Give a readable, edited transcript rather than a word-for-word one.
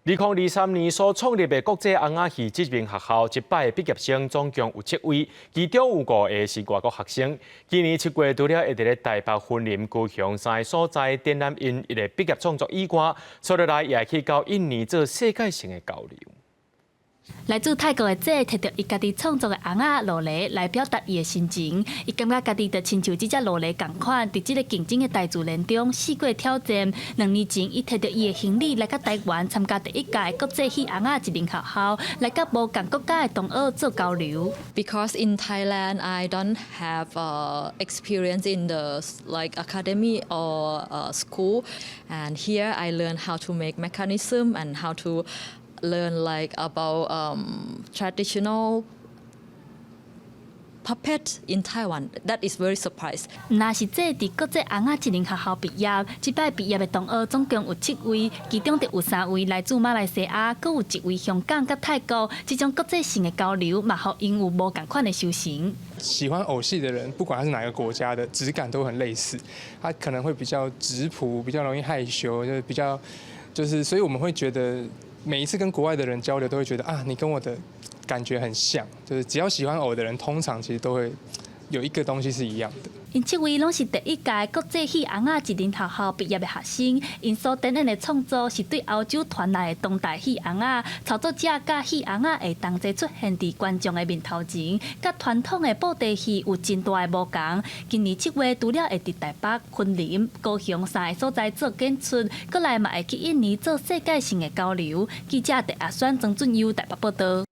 2023年所創立的國際尪仔戲職能學校，這擺畢業生總共有七位，其中有五個是外國學生。今年7月，除了會佇咧台北、雲林、高雄三個所在展覽𪜶的畢業創作以外，接落來也會去到印尼做世界性的交流。來自泰國的這提著伊家己創作的尪仔羅雷來表達伊的心情。伊感覺家己就親像這隻羅雷仝款，佇這个競爭的大自然中四過挑戰。2年前，伊提著伊的行李來到台灣參加第一屆國際戲尪仔職能學校，來佮無仝國家的同學做交流。 Because in Thailand, I don't have experience in the like academy or school, and here I learn how to make mechanism and how to learn like about traditional puppet in Taiwan. That is very surprised. 若是這佇國際尪仔職能學校畢業，這擺畢業的同學總共有七位，其中就有三位來自馬來西亞，閣有一位香港佮泰國。這種國際性的交流，嘛予𪜶有無仝款的收成。喜歡偶戲的人，不管他是哪個國家的，質感都很類似。他可能會比較質樸，比較容易害羞，就是比較，就是所以我們會覺得每一次跟國外的人交流，都會覺得啊，你跟我的感覺很像。就是只要喜歡偶的人，通常其實都會有一個東西是一樣的。𪜶七位攏是第一屆國際戲尪仔職能學校畢業的學生，𪜶所展演的創作是對歐洲傳來的當代戲尪仔，操作者佮戲尪仔會同齊出現佇觀眾的面頭前，佮傳統的布袋戲有真大的無仝。今年7月，除了會佇台北、雲林、高雄三个所在做演出，閣來嘛會去印尼做世界性的交流。記者鄭阿選、曾俊優台北報道。